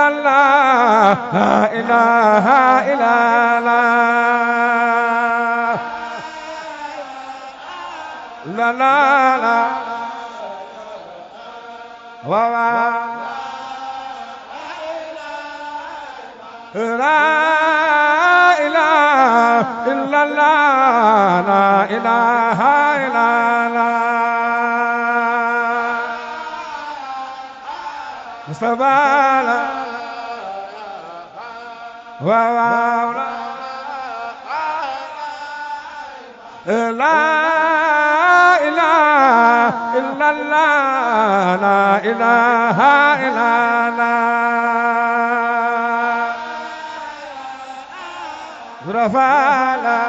إلا الله لا إله إلا الله لا لا لا لا إله إلا الله لا إله إلا الله مصطفى لا إله إلا الله لا إله إلا الله رفع لا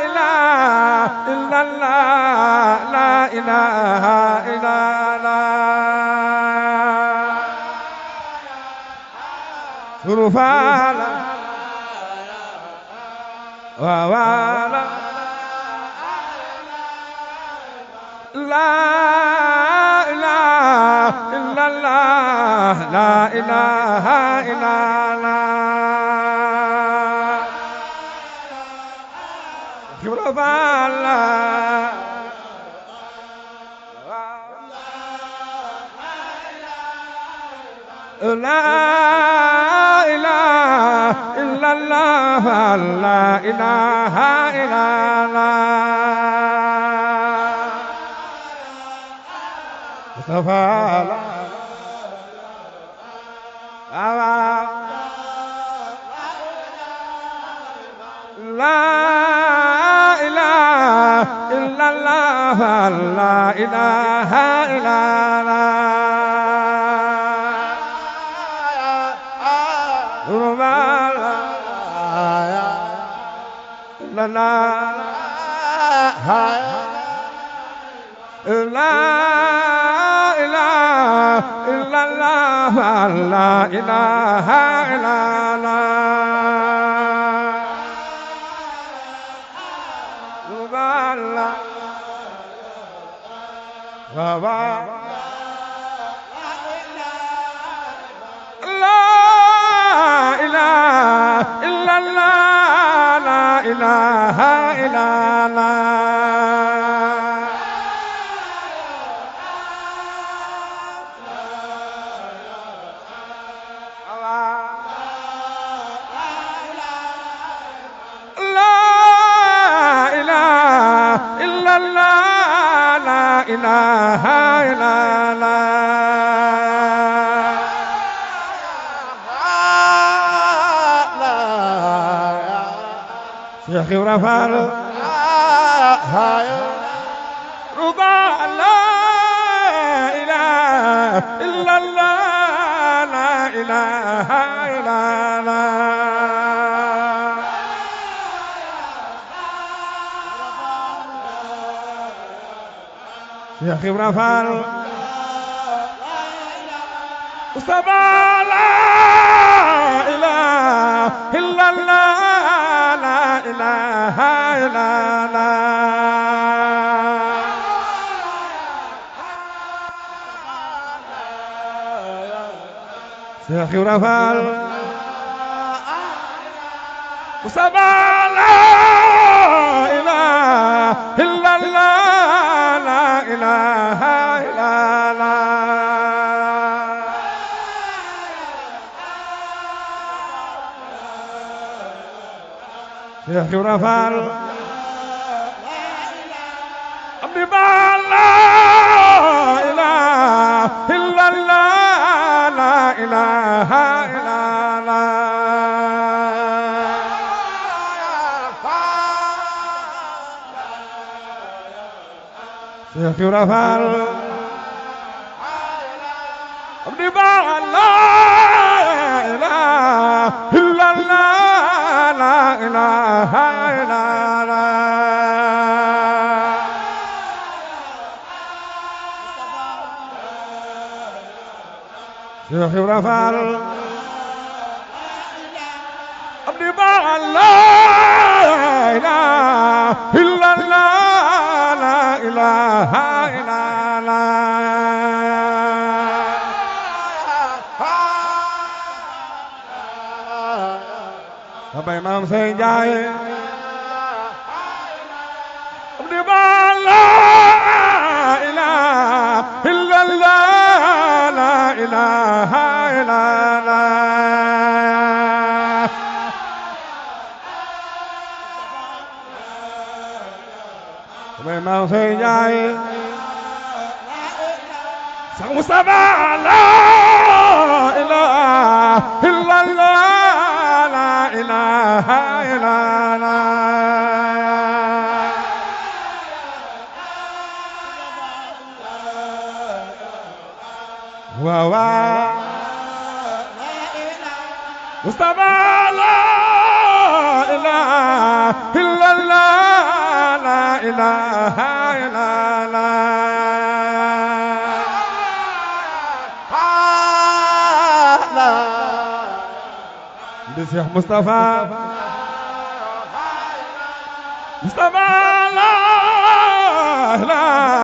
إله إلا الله لا إله إلا الله رفع لا لا إله إلا الله لا إله إلا الله شرف الله لا إله إلا الله لا إله إلا الله مصطفى لا إله إلا الله لا إله إلا الله لا لا لا إله إلا الله لا إله إلا الله لا إله إلا الله لا إله إلا الله لا إله إلا الله لا إله إلا الله شيخ رفال رضا لا إله إلا الله لا إله إلا الله شيخ رفال مصطفى لا إله إلا الله لا إله إلا الله شيخ رفال مصطفى لا إله إلا الله لا إله إلا الله شيخ رفال أمي ما لا إله إلا الله لا إله إلا الله شيخ رفال أمي ما لا إله إلا الله لا إله إلا الله شيخ رفال أبدي ما لا إله إلا الله إله إلا الله bay maam Sey Njaay di ba la ilaha illallah la ilaha illallah bay maam Sey Njaay sang Mustafa la ilaha illallah la ilaha illallah waaw waaw Mustafa la ilaha illallah la ilaha illallah di Cheikh Mustafa la